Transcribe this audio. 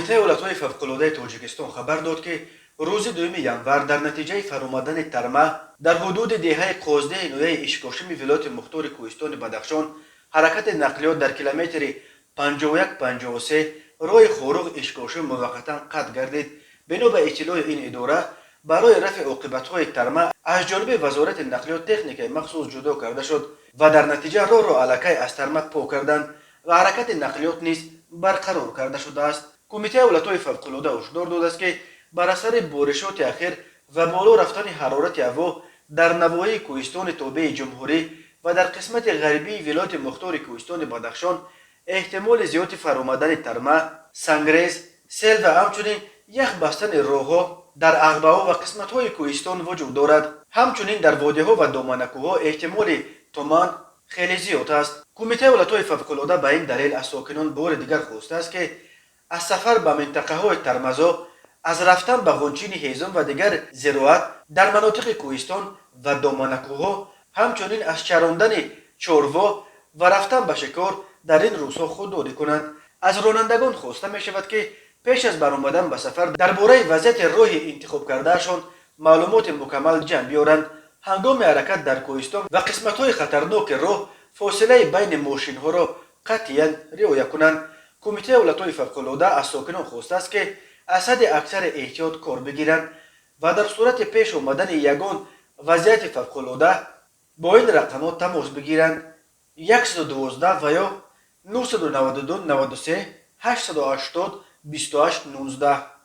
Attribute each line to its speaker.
Speaker 1: Кумитаи ҳолатҳои фавқулодаи Тоҷикистон хабар дод, ки рӯзи 2 январ дар натиҷаи фаромадани тарма дар ҳудуди деҳаи Қоздеҳи ноҳияи Ишкошими вилояти мухтори кӯҳистони Бадахшон ҳаракати нақлиёт дар километри 51-53 роҳи Хоруғ Ишкошим муваққатан қатъ гардид. Бино ба иттилои ин идора, барои рафъи оқибатҳои тарма аз ҷониби Вазорати нақлиёт техникаи махсус ҷудо карда шуд ва дар натиҷа роҳро аллакай аз тарма пок карданд ва ҳаракати нақлиёт низ барқарор карда шудааст. Кумитаи ҳолатҳои фавқулода ҳушдор додааст, ки бар асари боришоти ахир ва боло рафтани ҳарорати ҳаво дар навоҳии кӯҳистони тобеи ҷумҳурӣ ва дар қисмати ғарбии вилояти мухтори кӯҳистони Бадахшон эҳтимоли зиёди фаромадани тарма, сангрез, сел ва ҳамчунин ях бастани роҳҳо дар ағбаҳо ва қисматҳои кӯҳистон вуҷуд дорад. Ҳамчунин дар водиҳо ва доманакӯҳҳо эҳтимоли туман хеле зиёд аст. Кумитаи ҳолатҳои фавқулода ба ин далел аз сокинон бори дигар хостааст, ки аз сафар ба минтақаҳои тармазо, аз рафтан ба ғунчини ҳезум ва дигар зироат дар манотиқи кӯҳистон ва доманакӯҳҳо, ҳамчунин аз чарондани чорво ва рафтан ба шикор дар ин рӯзҳо худдорӣ кунанд. Аз ронандагон хоста мешавад, ки пеш аз баромадан ба сафар дар бораи вазъияти роҳи интихобкардаашон маълумоти мукаммал ҷамъ биёранд. Ҳангоми ҳаракат дар кӯҳистон ва қисматҳои хатарноки роҳ фосилаи байни мошинҳоро қатъиян риоя кунанд. Кумитаи ҳолатҳои фавқулода аз сокинон хостааст, ки аз ҳадди аксари эҳтиёт кор бигиранд ва дар сурати пеш омадани ягон вазъияти фавқулода бо ин рақамҳо тамос бигиранд: 112 ва ё 992 93 880 28 19.